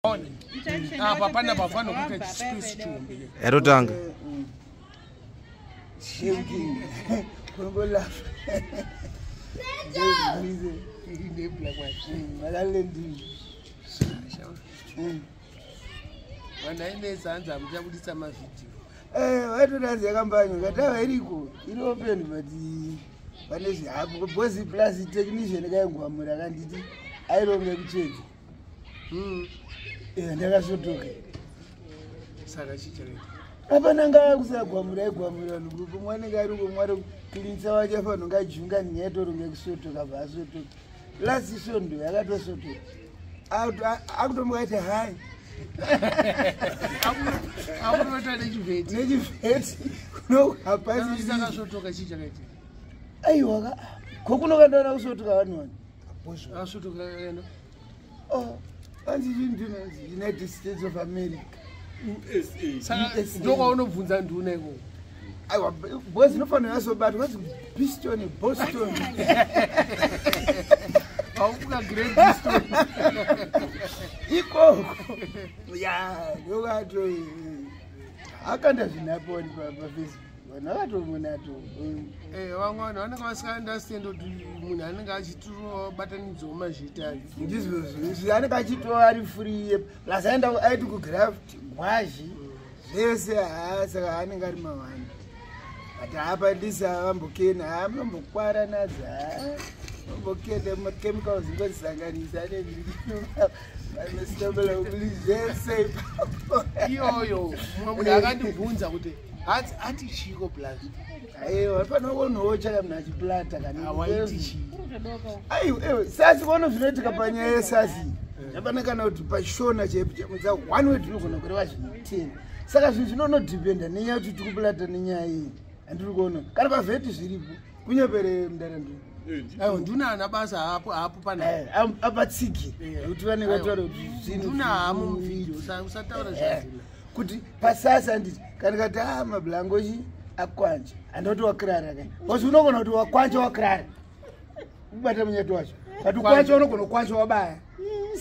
Apa pana pafana kuita chispace chihombe. Yatotanga. Shaking. Kungolafa. Neblack white. Makalendini. Vanhu ainetsa hanzi hamuchabudisa mavhidhiyo. Vaitodanzi yakambanywa katava iriko iri open but pane zvihapo because plus technician kaingwamura kanditi aironge kuchedza. Ndakasvotoka. Saka chichaita. Hapana ngaya kusagwamura aigwamura vanhu kupo mwanenge ari uko mwari kulinisa wacho afanira kunge ajunga nyetoronge kusvotoka bva asvotoka. Last svondo yakatosvotoka. Akutomuka hai. Akutoita nechivheti. Nechivheti. Kuno hapasi. Akasvotoka chii chakaitika? Aiwa ka. Ko kuno kandaona kusvotoka vanhu vanhu. Akasvotoka enda. Oh, anzi chinhu United States of America. USA. Ndokwaunobvunza nduna ikoko. Aiwa, boys inofanira yasobatwa kwanzi Boston, Boston. Aufuka Great Boston. Ikoko. Ya, ndokato akanda zvinapo paFacebook. Vanhu vakatomunato. Vamwe vanhu vanenge vasingaunderstand kuti munhu anenge achitobatanidzwawo mazvita. Ndizvozvo izvi anenge achitova ari free plus aenda aiti kugraft gwazhi zvese haa saka anenge ari mawanda. But hapa ndisa vambokena haa munombokwara nadzo haa munombokenda machemicals ngozisanganisa zvese ipapo. Iyoyo mumwe munhu akandibvunza kuti hanzi ati chiko plus. Aiwa fanira kuonowo munhu achiplata kana. Hawaiti chii? Aiwa sasi kuona zvinoitika panyaya yesasi zvapana kana kuti pashona chaipo one word unogona kureva zvinhu 10 saka zvinhu zvinonodhipenda nenyaya yekuti tiri kuplata nenyaya iyi handiri kuona kana pavheti zviripo kunyepere mundaranduro. Aiwa nduna haana basa hapo hapo pana. Apatsiki nekuti vanenge vataura kuti zvinhu Nduna haamo muvhidhiyo usataura zvazvina. Kuti pasasa handiti kana kati a mablangochi akwanja handoti wakirara kai because unogona kuti wakwanja wakirara kubata munyato wacho but kwanja unogona kukwanja wabaya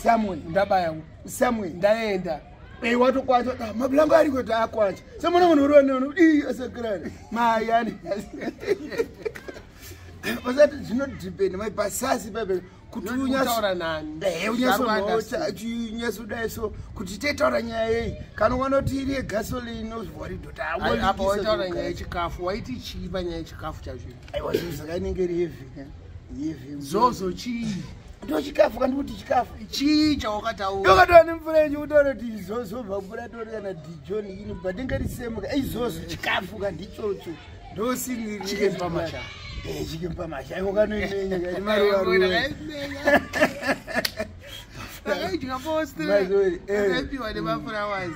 somewhere. Ndabaya. Somewhere. Ndaenda. Watokwanja mablango ari kuti akwanja semuna munhu uri waneno ii asakirara mayani pasati zvinodhipenda mai pasasi paipa kuti Kutaura nani? Unyasodai so kuti tetaura nyaya yei kana ukaona kuti iri yegasoline ozvwaridhota. Apa waitaura nyaya yechikafu waiti chii panyaya yechikafu chacho? Aiwa zvinhu zvakainenge iri heavy ka heavy. Zozo chii? Ndo chikafu kandi kuti chikafu. Chii chawakataura? Ndokatova nemvura yenyu kutaura kuti izozo bva mvura tori kana dijon ini but inge risemuka izozo chikafu kandichocho ndosiniri. Chicken parmesan. Chicken parmesan aiwa kanoimenya kati maruva. Ndakaidya post. Mazori, Ndakaipiwa nemafurawazi.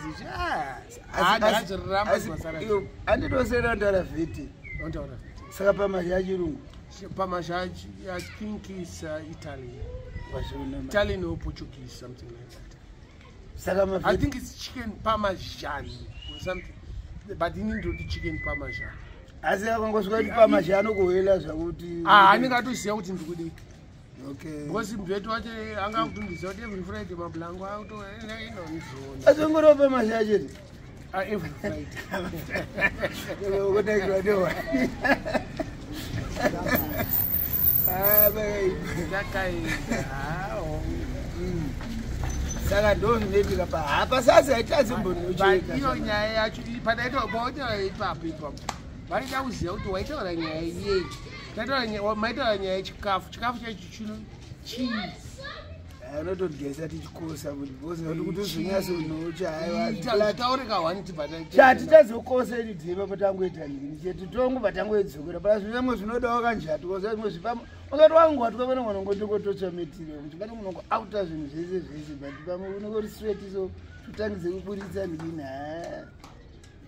Ndakazoramba masara. Anditosera ndaura vheti. Ontaura. Saka pamasha achirungu. Parmesan, I think is Italian. Wazviona Italian or Portuguese, something like that. Saka I mavheti think it's chicken parmesan or something. But ini ndoti chicken parmesan. Asi akangosvika kuti pamasha anokuhwela zvakuti Ah, anenge atoziva kuti ndikudii. Okay. Because mubheti wacho anga kutondiziva kuti every Friday mablango akutoinonzona. Asongorova pamasha chete. Every Friday. Kutakirwa newa. Ah, Ndakaenda. Saka ndo zvinoitika pa hapa sasi haitazimbondocheka. Iyo nyaya yacho padaita pautaura ipapo ipapo vaida kuziva kuti waitaura nyaya yei. Maitaura nyaya yechikafu chikafu chacho chino chii? Unotogesa tichikosa kuti because kuti uzonyatsonocha haiwa. Taurika one tibva. Chati tazokosa iri dhema patangoita ndini chete tongobva tangoidzokera pala zvimwe zvinodawo kanjati kosa zvimwe zvipamo ungati wangwatwa pane mwana ngondingototsva material kuti pane munongo auta zvinhu zvese zvese but pamwe unongori sweat so tutangidze kuburitsa ndini ha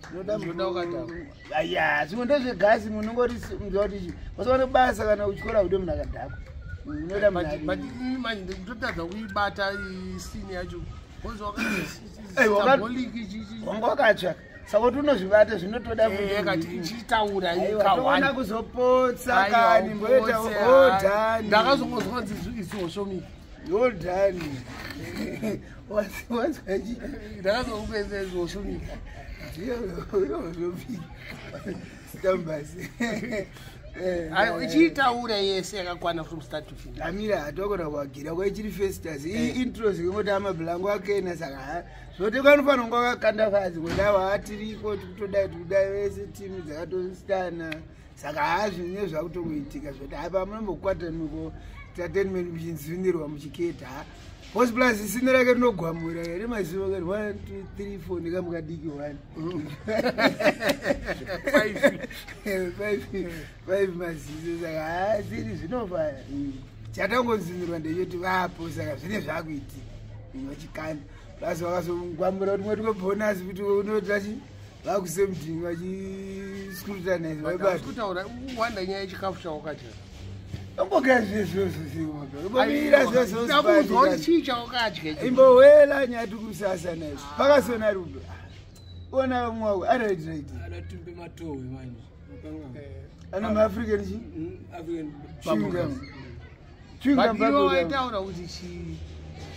zvinoda. Zvinoda ukadhakwa. Aya zvimwe ndezvegasi munongori mziva kuti chi vasaone basa kana uchikora kude munhu akadhakwa unoda munhu But ini manje ndotadza kuibata isini yacho because Aiwa, wakasymbolic. Wanga wakatsvaka saka kuti unozvibata zvinotoda Kati ichitaura. Aiwa, toona kuzopotsa kani mboita odhani. Ndakazongozwa nzi izoshomi. Odhani. Wanzwachi? Ndakazokupedzezosumika. Stambasi. Ichiitaura yese yakakwana from start to finish. Amira hatokona kuagira kwaichiri festus iyi intro zikingoti amabhulango akena, saka ha zvote kanofanira kunge wakakanda fazi kuti awa atiriko, tikutodai tikudai vese timu dzakatositana, saka ha zvinenge zvakutongoitika zvoti apa munombokwatanuko entertainment muchinzinirwa muchiketa. Ha, bos plus sine rake rinogwamura remazivo kati 1 2 3 4 ndikamukadiki 1 5. 5 maziso, saka ha ziri zvinofaya. Chatangozinirwa ndechoti vapo, saka zvine zvakuitika vachikanda plus vakazongwamura kuti mweti kwebhonasi kuti unotachi vakusemding vachiscrutinize vaibata. Kutaura wanda nyaya yechikafu chawakadya. Ombogaya zvezvozvomira. Ndakuudzwa kuti chii chawakadya ichi? Imbowela nyati kusasa naizvo pakasona rudo ona mwako aright. Adatumbe matowe manje. Ana maAfrican chi African. chewing gum, chewing gum. But iwe Bubble gum. waitaura kuti chii?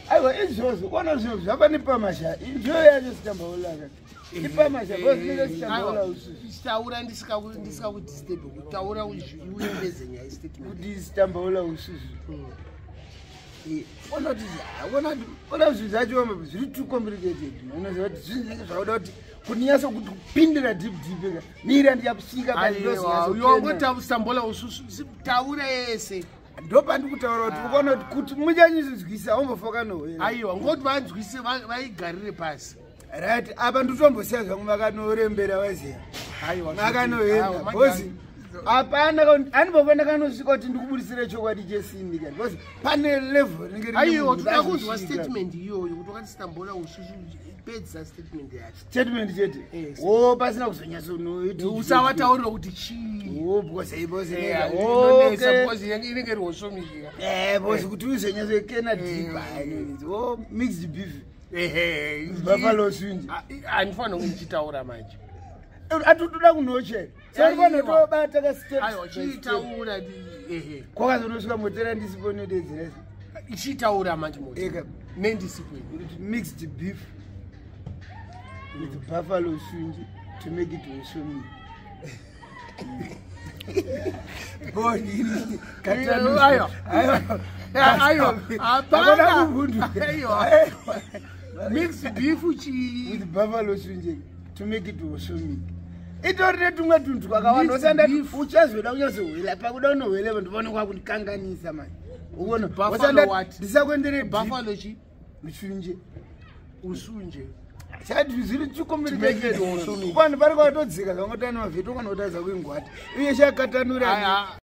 Aiwa, izvozvo kona zvinhu zvava nepamasha njo yacho sitambaulaka ipamasha bcause sitambaula ususu. Taura ndisingakudisturb, kutaura iuendeze nyaya statement. Kuti sitambaula ususu onoti ona zvinhu zvacho zviri too complicated, unoziva kuti zvinhu zvinenge zvakuda kuti kunyaso kuti kupindira deep deep ka mira ndichakusvika. Yongotsambola ususu, taura yese. Ndopandikutaura kuti ukaona kuti muchanyizvinzwisa aumbofa kanohwera. Aiwa, ngoti vanzwise vaigarire pasi. Right, apa nditombosiya zvangu makanorembera waziya. Aiwa. Makanoenda because hapana handimbofa ndakanosvika kuti ndikubudisire chokwadi chesini ka because pane level rinenge rine Aiwa, munhu toda kunzwa azosvika. statement iyoyo kuti wakati stambola ususu, pedzisa statement yacho. Statement chete. Yes. O pasina kuzonyatsonoiti. Usavataurira kuti chii. O because because Inonetsa because inenge iri hosomika. Because kuti uzonyatsokena deep o mixed beef buffalo sunje. Handifanira kunge ndichitaura manje. Atotoda kunochera safanotobata ka step Aiwa, by step. chiitaura ehe. Kwakazonosvika motera ndisipo nodedzera. Ichitaura manje moti Eka. nendisipweni. Mixed beef with buffalo sunje to make it oshomi. Boni katanu. Aiwa. Aiwa, hapana. Hakuna kubvunduka. Aiwa. Mixed beef chii? With buffalo sunje to make it oshomi. Itori netumwe tunhu twakawanda. Mixed Usanda beef. Uchazoda kunyatsohwela pakuda unohwela vanhu vanonga kundikanganisa manje uona. Buffalo Usanda what? ndisakuendere deep. Buffalo chi? Musunje. Usunje. Chati zviri To make it also me. too complicated, vanhu vari kwatodzika zvangotani mavheti ukanotadza kuingwata iye chakatanura. Aya.